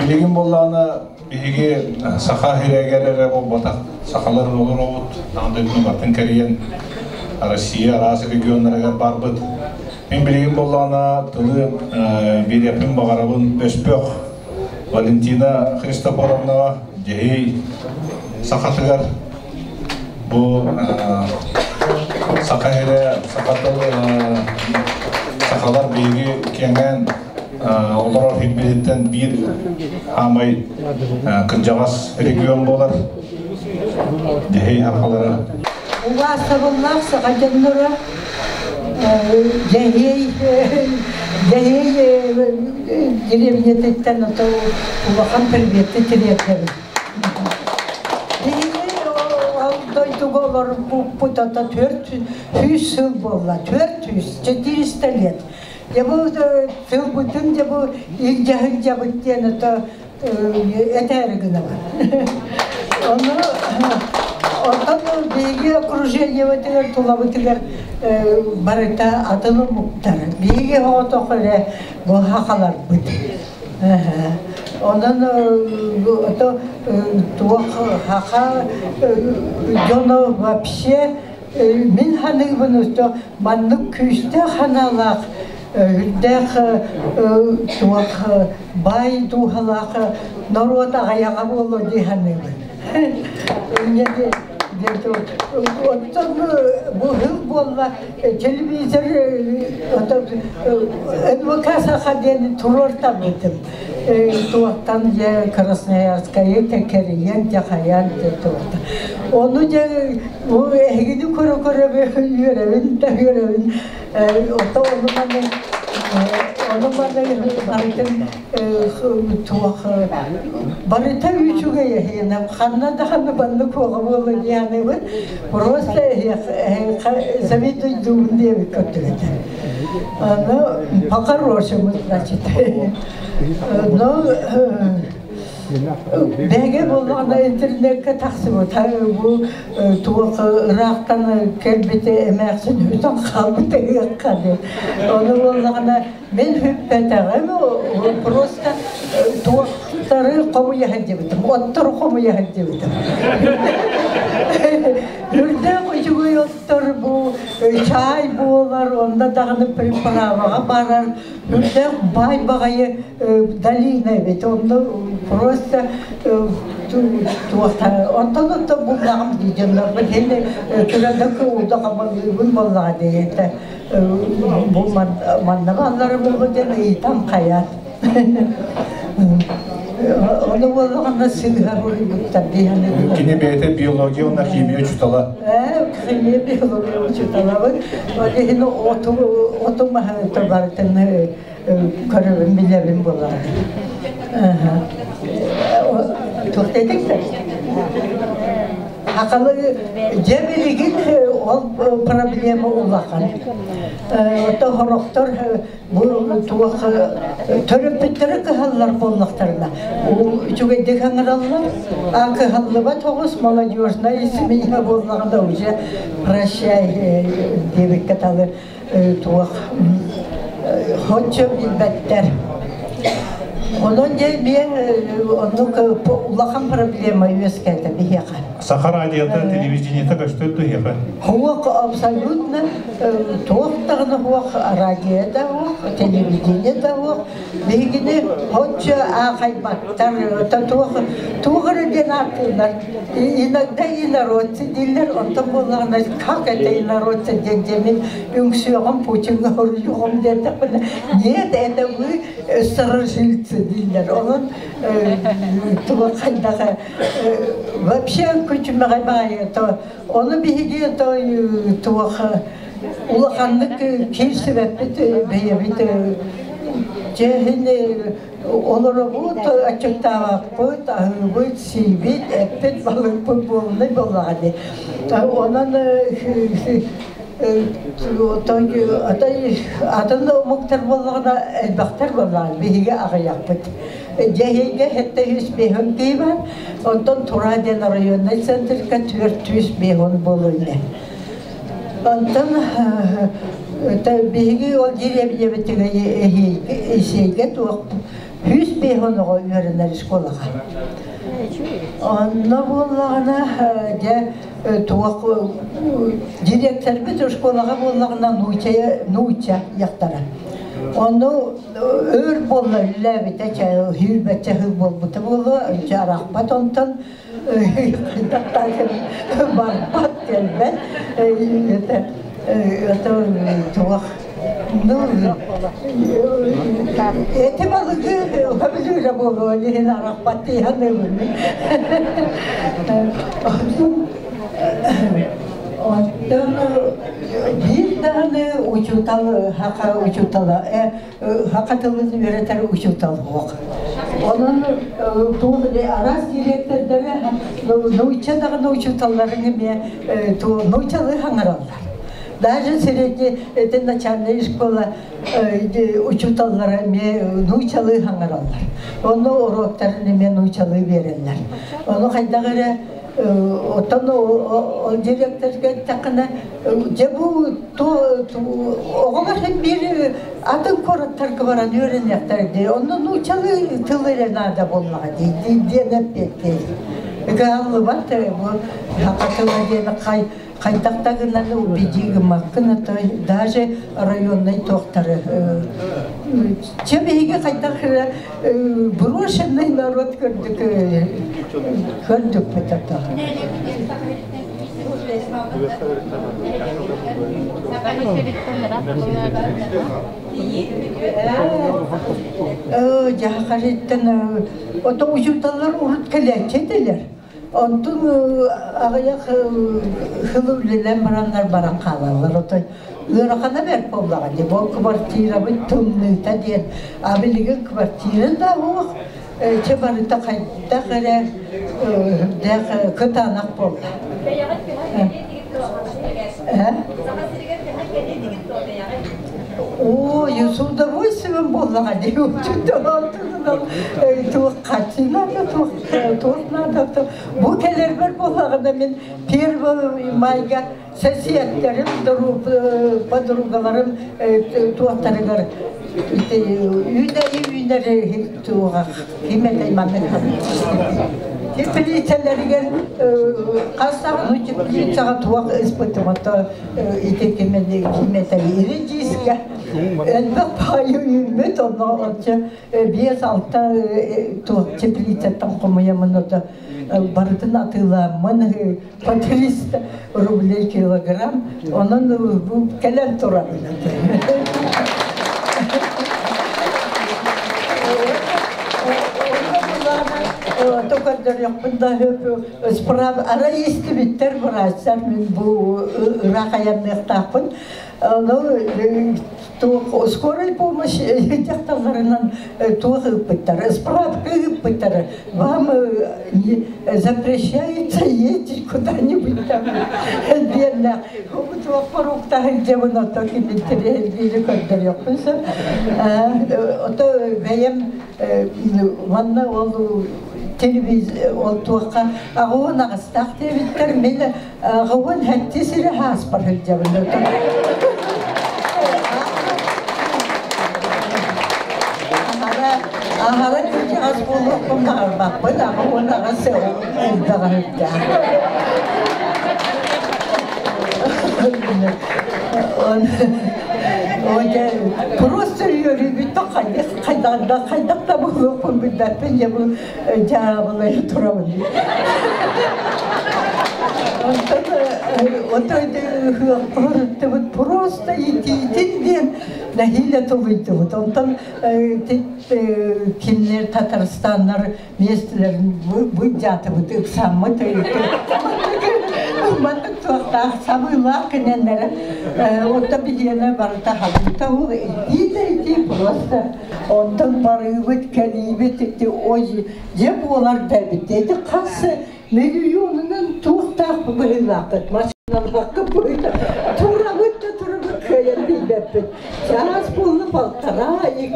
Билигин буоллаҕына биһиги саха сиригэр эрэ буолбатах, сахалар олоробут, аан дойдуну бартын кэрийэн Россия араас регионнарыгар барбыт. Мин билигин буоллаҕына тылы биэриэхпин баҕарабын Өспөх Валентина Христофоровнаҕа, Дьэһиэй сахатыгар бу саха сирэ, саха тыл, сахалар биһиги киэҥээн олорор сирбититтэн биир аамай кырдьаҕас регион буолар. Дьэһиэй сахалара. Убаастабыллаах саха дьонноро Дьэһиэй Дьэһиэй деревнятыттан ото улахан приветы тириэрдэбин. Биһиги ол дойдуга олорбуппут ото 400 сыл буолла, 400, 400 лет. Дьэ бу тылбытын дьэ бу илдьэ сылдьабыт диэн ото этээри гынабын. Ону оттон биһиги окружениебытыгар тулабытыгар барыта атын омуктар. Биһиги оҕотох эрэ бу хахаларбыт. Онон ото туох хаха дьоно вообще мин ханыыбын ото маннык күүстээх санаалаах үрдээх туох баай дууһалаах норуот аҕыйаҕа буолуо дии саныыбын. Оттон бу сыл буолла телевизор НВК Саха диэн туруортаммытым. Туохтан дьэ Красноярскайы кэрийэн дьэ хайаан дьэ туохта. Ону дьэ эһигини көрө-көрө үөрэбин да үөрэбин. Ото ону маны ону маны барытын туох барыта үчүгэй эһиэнэ ханна да ханна баннык буола буола дианыбын просто завидуйдуубун диэбит көрдүгэтэ. Ну, по-хорошему, значит. Но Бэгэ буоллаҕына интернеккэ тахсыбыт бу туох ыраахтан кэлбити эмээхсин үтэн хаалбыт ыһыахха диэн. Ону буоллаҕына мин хүппэтэҕим просто туохтары хомуйа сылдьыбытым, оттору хомуйа сылдьыбытым. Үрдээх үчүгэй оттор бу чаай буолар, онно даҕаны приправаҕа барар, үрдээх баай баҕайы долина эбит, онно просто туохта онтон отто буллаҕым дии дьоннорбун хеле кырадак удахамалыыбын буоллаҕа диэтэ бу манна бааллара буолуо диэн ыйытан хайаат ону буоллаҕына сыыһа буруйбуттар дии саныыбын. Кини бэйэтэ биология уонна химия учуутала. Химия биология учууталабын. Ол иһин оту оту маһы барытын көрөбүн билэбин буоллаҕа. Туох дэтиҥ Хахалы дьэ билигин ол проблема улахан. Ото хорохтор бу туох төрөппүттэрэ кыһаллар буоллахтарына үчүгэйдик ыҥыраллар, а кыһаллыбат оҕус молодежная семья буоллаҕына уже прощай диэбиккэ талы туох хоччо билбэттэр. Онон дьэ биэн оннук улахан проблема үөскээтэ биһиэхэ. Саха радиота, телевидениета көстөр туһиэхэ? Хуох абсолютно туох даҕаны хуох радио да хуох, телевидение да хуох. Биһигини хоччо аахайбаттар, туох туох эрэ диэн ааттыыллар. Иногда инородцы дииллэр, онтон буоллаҕына как это инородцы диэн дьэ мин үҥсүөҕүм Путиҥҥа хоруйуоҕум диэтэхпинэ, нет, это вы старожильцы дииллэр. Онон туга хайдах вообще күчүмэҕэй баайы то ону биһиги то туох улаханнык киирсибэппит бэйэбит дьэһин олоробут, аччыктаабаппыт, аһыыбыт, сиибит, эппит, балыкпыт буолунай буоллаҕа дии. Онон атын омуктар буоллаҕына элбэхтэр буоллаҕа биһиги аҕыйахпыт. Дьэһиэйгэ 705 киһи бар, онтон Тура диэн районнай центрга 405 буолуо ини. Онтон биһиги ол деревнябытыгар Исиэйгэ туох 105 оҕо үөрэнэр школаҕа. Онно буоллаҕына, дьэ, туох директорбыт школаҕа буоллаҕына нуучча нуучча яхтара. Ону өр буолла үллээбитэ, сүүрбэччэ сыл буолбута буолуо, арахпат онтон барбат кэлбэт это это туох ну эти балыгы хөбүлүүрэ буолуо иһин арахпат дии саныыбын. Оттон биир даҕаны учуутал саха учуутала саха тылын үөрэтэр учуутал суох. Онон туох араас дириэктэрдэрэ нуучча даҕаны учууталларын эмиэ нууччалыы хаҥараллар. Даже средний это начальная школа учууталлара эмиэ нууччалыы хаҥараллар. Онно уруоктарын эмиэ нууччалыы биэрэллэр. Ону хайдах эрэ оттон ол директорга эттэххинэ дьэ бу оҕолор син биир атын куораттарга баран үөрэниэхтэрэ дии. Онно нууччалыы тыл эрэ наада буоллаҕа дии диэн эппиэттиир. Кыһаллыбат бу саха тыла диэн хай хайдах да гынан убедии гыммаккын, это даже районный туохтары чэ биһиги хайдах брошенный народ көрдүк көрдүкпүт ото. Дьаһахарыттан ото учууталлар урут кэлээччи этилэр. Онтун аҕыйах сыл үлэлээн бараннар баран хаалаллар. Отой ыарахана бэрт буоллаҕа дии. Бу квартирабыт тымныыта диэн. А билигин квартира да суох. Чэ барыта хайдах эрэ дээх кытаанах буолла. Ой, с удовольствием буоллаҕа дии. Туох хаччы надо, туох туох надо. Бу кэлэрбэр буоллаҕына мин первый майга соседтарым, подругаларым туохтарыгар үүнэри үүнэри туоҕа ким этэй маннык теплицэлэригэр хас даҕаны теплицаҕа туох ыспытым ото ити ким этэй редиска элбэх баайы үүммүт онно оччо 5-6 туох теплицаттан хомуйамын ото барытын атыылааммын по 300 рублей килограмм онон бу кэлэн турабын. Көрдөрүөхпүн да справ арай истибиттэр врачтар мин бу ыраах айанныахтаахпын. Туох скорой помощь дьахталларынан туох ыыппыттар, справка ыыппыттар. Вам запрещается ездить куда-нибудь там диэннэ туох боруктаһын дьабын ото кимиттериһиргиири көрдөрүөхпүн сөп. Ото бэйэм манна ол телевизор ол туохха аҕуон аҕыстаах диэбиттэр мин аҕуон хэттис сири хааспар сылдьабын. Аһара кырдьаҕас буолуохпун баҕарбаппын, 88 элбэҕэ сылдьар. Просто үөрүүбүт хайдах хайдах да буолуохпун билбэппин, дьэ бу дьаабылай турабын. Онтон отой просто итиитин диэн нэһиилэ тулуйдубут. Онтон кимнер Татарстаннар миэстэлэрин быдьаатыбыт ыксаммыт маннык туохтаах сабыылаах киненнere онто биһиэнэ барыта хабыта ол итии да итии просто онтон барыыбыт кэлиибит ити ой дьэ буолар да эбит ити хас миллионунан туохтаах быһыылаахпыт машиналаахха быһыыта турабыт да турабыт кыайан билбэппит час буолла полтора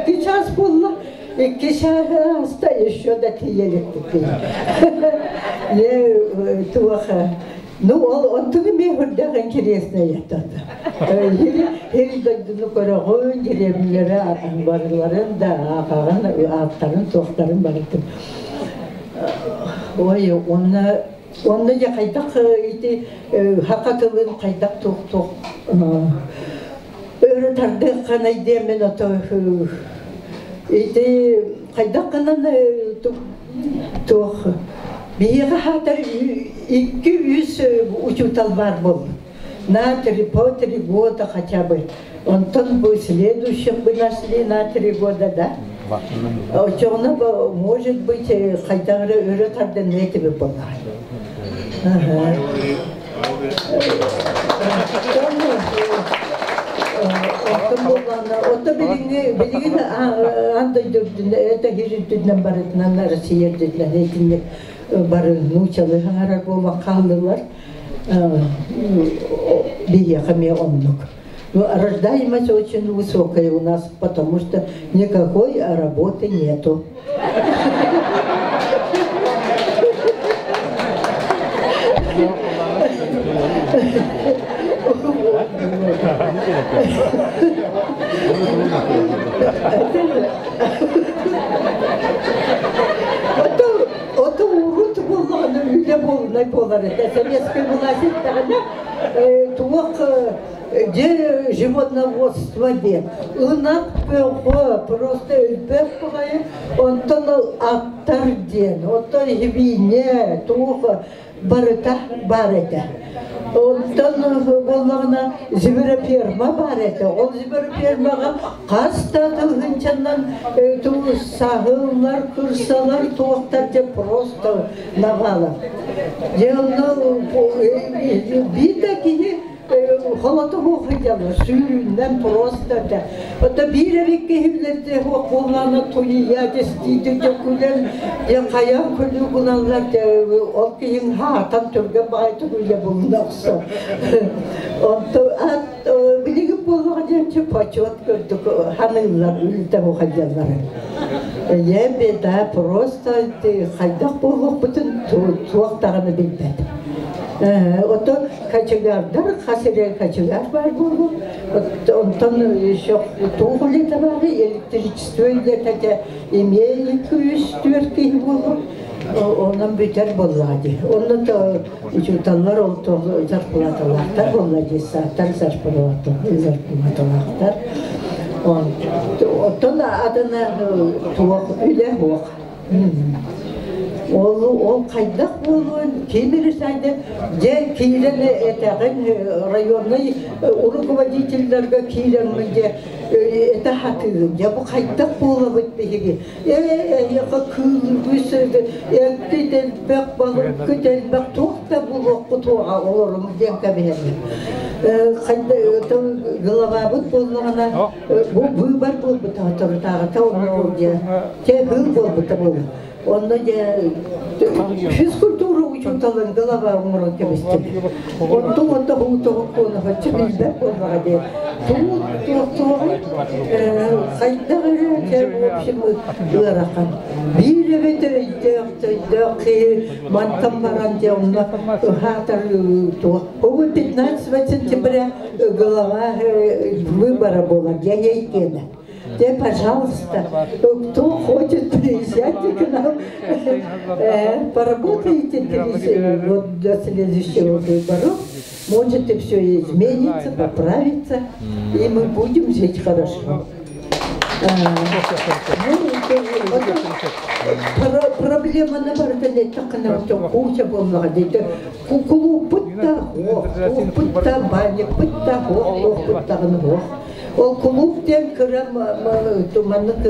2 час буолла 2 чааста еще да тиийэ иликпит. Туох Ну, ол онтугу эмиэ үрдээх интереснэй этэ. Хири дойдуну көрөҕүн, деревнялары барыларын да аахаҕын, ааттарын, суохтарын барытын. Ой, уонна уонна дьэ хайдах ити хака тылын хайдах туох-туох өрө тардыахханай диэммин ото ити хайдах гынан туох биһиэхэ хаатар 2-3 учуутал баар буолла на три по 3 года хотя бы. Онтон бы следующих бы нашли на 3 года, да. Очоҕуна, может быть, хайдах эрэ өрө тардан этибит буоллаҕа. Ага. Оттон буоллаҕына, ото билиҥҥи билигин аан дойду үрдүнэн, это хир үрдүнэн барытынан, Россия үрдүнэн итинник бары нуучалыы хаҥарар буолан хааллылар. Биһиэхэ эмиэ оннук. Но рождаемость очень высокая у нас, потому что никакой работы нету. Ото ото урут буоллаҕына үлэ буолунай буолар этэ. Советская власть эттэҕинэ туох дьэ животноводство диэн ынах бөҕө, просто элбэх баҕайы, онтон аттар диэн, оттон хибиинэ туох барыта баар этэ. Онтон буоллаҕына звероферма баар этэ. Ол зверофермаҕа хас да тыһыынчаннан саһыллар, кырсалар, туохтар дьэ просто навалом. Дьэ онно биир да киһи холото суох сылдьаллар, сүүрүүннэн просто да. Ото биир эбит киһи үлэлде суох буоллаҕына туйуйа дьэстиити дьэ күлэн, дьэ хайаан күлүү гыналлар, дьэ ол киһиҥ хаатан түргэн баҕайытык үлэ булуна охсор. Онто ат билигин буоллаҕа диэн почет көрдүк ханыыллар үлэтэ ухадьаллар. Ийэ беда, просто хайдах буолуохпутун туох даҕаны билбэт. Ото кочегардар, хас эрэ кочегар баар буолуо. Онтон еще туох үлэтэ баар, электричество үлэтэ эмиэ 2-3-4 киһи буолуо. Онон бүтэр буоллаҕа дии. Онно то учууталлар ол зарплаталаахтар буолла дии, сааттар зарплаталаахтар. Оттон адына туох үлэ суох. Ол ол хайдах буолуон ким решайды, дьэ киирэн этэҕин районный руководительлерге киирэн дьэ это хатыгын, дьэ бу хайдах буолабыт биһиги, эһиэхэ кыылыбыс эккит элбэх, балыккыт элбэх, туох да булуохпут уоҕа олорум диэн кэбиһэллэр. Хайда главабыт буоллаҕына бу быыбар буолбута соторутааҕыта, онно дьэ чэ хыл буолбута буолла. Онно дьэ физкультура учууталын глава оҥорон кэбистим. Онтон онто хуутоҕу куонаһаччы билбэт буоллаҕа дии. Туут туох хайдах эрэ дьэ в общем ыарахан. Биир эбит өйдөөх өйдөөх киһи мантан баран дьэ онно ыһаатар туох. Ол 15 сентября голова выбора была, я ей Те, пожалуйста, кто хочет, приезжайте к нам, поработайте вот до следующего выбора. Может, и все изменится, поправится, и мы будем жить хорошо. Ну, проблема на барытын эттэххинэ куча буоллаҕа дии. Кулууппут да суох, туохпут да, банникпыт да суох, туохпут даҕаны суох. Ол кулууп диэн кыра маннык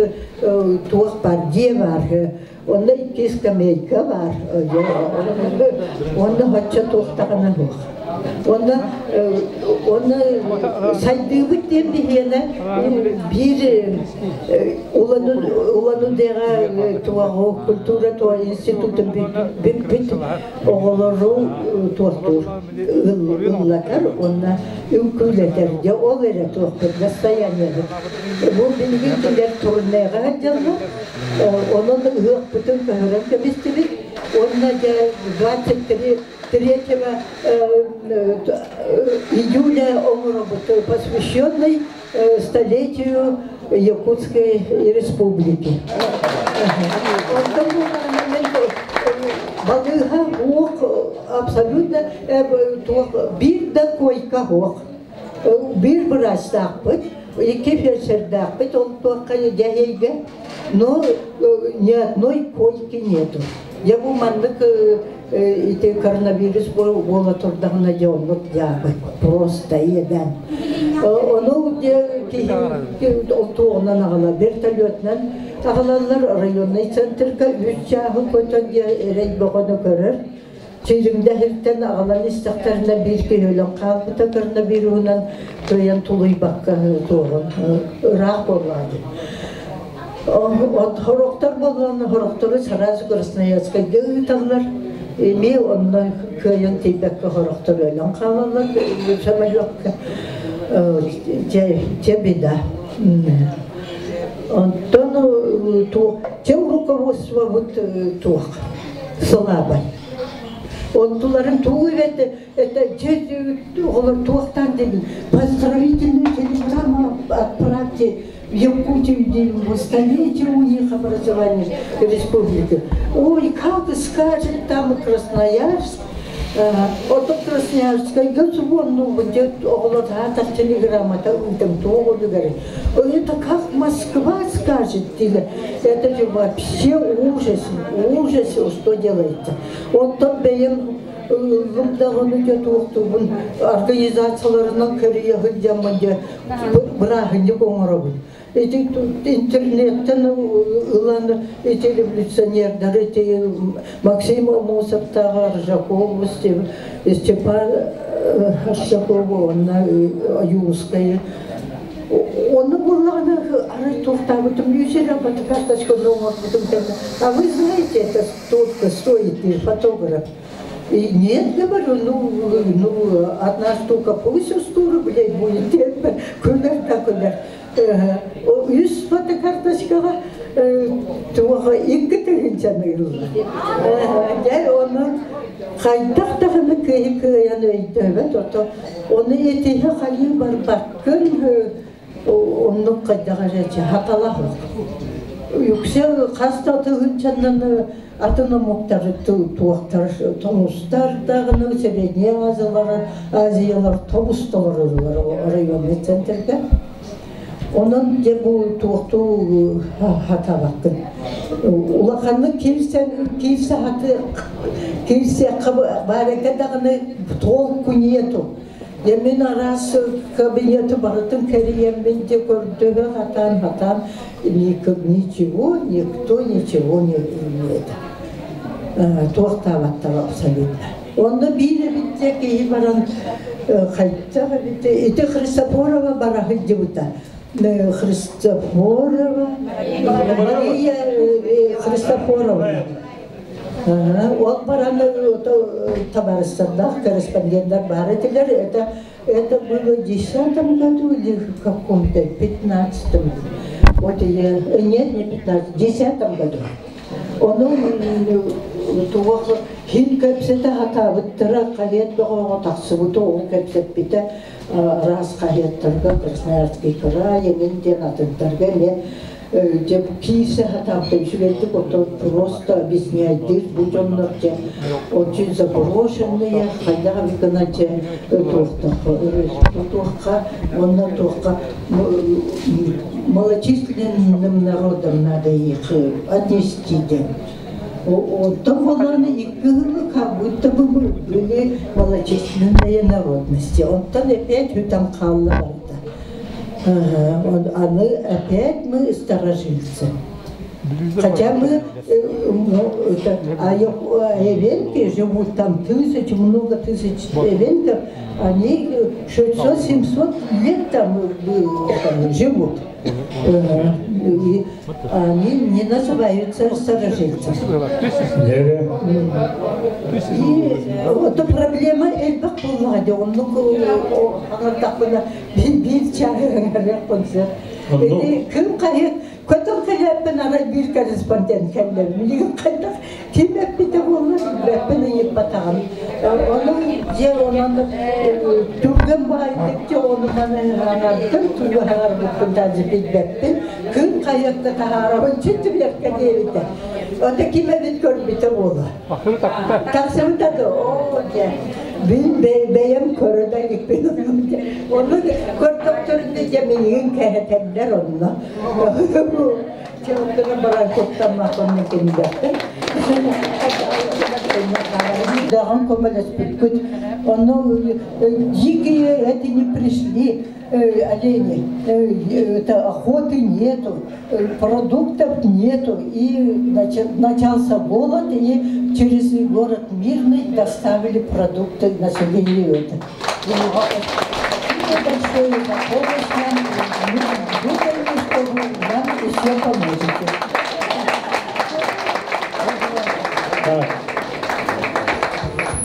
туох бар, дьиэ бар. Онно икки скамейка бар. Онно хоччо туох даҕаны суох. Онно онно сайдыыбыт диэн биһиэнэ биир Улан-Удэҕэ туох культура туох институтун бүппүт оҕолору туохтуур ыллатар уонна үҥкүүлэтэр. Дьэ ол эрэ туохпут достояниебыт. Бу билигин килэр турнеҕа сылдьаллар. Онон ыһыахпытын көһөрөн кэбистибит. Уонна дьэ 23 3 июля оҥоробут, посвященный столетию Якутской Республики. Онтон балыыһа суох, абсолютно туох, биир да койка суох. Биир быраастаахпыт, икки фельдшердаахпыт, ол туохха дьэһиэйгэ, но ни одной койки нету. Я бу маннык ити коронавирус буола турдаҕына дьэ оннук дьаабы просто иэдээн. Ону киһи туоҕунан аҕала вертолетынан аҕалаллар районный центрга үс чааһы көтөн эрэй бөҕөнү көрөр. Чириҥдэ иһиртэн аҕалан истэхтэринэ биир киһи өлөн хаалбыта коронавируһунан кыайан тулуйбакка туоҕун ыраах буоллаҕа дии. Хорохтор буоллаҕына хорохтору сразу Красноярскайга ыыталлар. Эмиэ онно кыайан тиийбэккэ хорохтор өлөн хаалаллар самолетка. Дьэ беда. Онтон туох чэ руководствобут туох слабай. Онтуларын тугу это это олор туохтан дебин поздравительную телеграмму отправьте в Якутию, в столетие у них образование республики. Ой, как скажет там Красноярск, Ото Красноярскайга ну, где оҕолор хаатар телеграммата ыытым туох үлүгэр. Это как Москва скажет тебе, это же вообще ужас, ужас, что делается. Онтон бэйэм ыллым дьэ туохтуубун организацияларынан кэрийэ сылдьаммын дьэ бырааһынньык оҥоробун. Эти интернеттен ылан эти революционердары, эти Максим Амосовтааҕы Аржаков, Степан Аржаков, онна Ойуунскай. Оны буоллаҕына арай туохтаабытым үсэрэ карточка оҥорбутум. А вы знаете, это столько стоит и фотограф. И нет, говорю, ну, одна штука пусть 100 рублей будет, күлэр да күлэр. Үс фотокарточкаҕа туоха икки тыһыынчаны ылла. Дьэ, ону хайдах даҕаны кыайы кыайан өйдөөбөт, ото ону этиһэ хайыы барбаккын, оннук хайдах эрэ хаталах. Үксэ хас да тыһыынчанан атын омуктары туохтар тоҥустар даҕаны Средняя Азиялар, Азиялар тобус толорулар районный центрга. Онон дьэ бу туохтуу хатабаккын. Улаханнык киирсэн киирсэ хаты киирсиэххэ баарыка даҕаны толку нету. Я мин араас кабинеты барытын кэрийэммин де көрдөһө хатаан хатаан ничего, никто ничего не это. Туохтаабаттар абсолютно. Онно биир эбитте киһи баран хайдах эбитте ити Христофорова бара сылдьыбыта. Христофорова Мария Христофорова. Ол баран табаарыстардаах корреспонденттар бар этилэр. Это было в 10-м году или в каком-то, 15-м. Вот я, нет, не 15, в 10-м году. Ону туох хин кэпсэтэ хатаабыттара хаһыат бөҕөҕө тахсыбыта ол кэпсэппитэ араас хаһыаттарга Красноярский край эҥин диэн атыттарга эмиэ дьэ киирсэ хатаабыта үчүгэйдик ото просто объясняйдыыр бу дьоннор дьэ очень заброшенные хайдах гына дьэ туохтахха туохха онно туохха малочисленным народом надо их отнести диэн. Оттон буоллаҕына икки сылы как будто бы были малочисленные народности. Онтон опять бүтэн хаалла барда. Аны опять мы старожильцы. Хотя мы, ну, это, а эвенки живут там тысячи, много тысяч эвенков, они 600-700 лет там, там живут. И они не называются старожильцами. И вот проблема элбэх буоллаҕа дии, оннук аҥардахпына биир чааһы концерт. Ити күн хайы Көтөн кэлээппин арай биир корреспондент кэллэ. Билигин хайдах ким эппитэ буолла билбэппин ыйыппатаҕым. Ону дьэ онон түргэн баҕайытык дьэ ону маны хаҥардым, тугу хаҥарбыппын даже билбэппин. Күн хайыакка таһаарабын чүтүбүөккэ диэбитэ. Ото ким эбит көрбүтэ буолуо. Тахсыбыта да, оо дьэ, мин бэйэм көрө да иликпин. Ону көрдөхтөрүнэ дьэ миигин кэһэтэллэр онно. Чылтына баран куттаммаппын кинилэртэн. Даҕан көмөлөспүккүт. Онно дикие эти не пришли, олени, это охоты нету, продуктов нету. И начался голод, и через город Мирный доставили продукты населению. Это. Спасибо большое за помощь нам. Мы думаем, что вы нам еще поможете.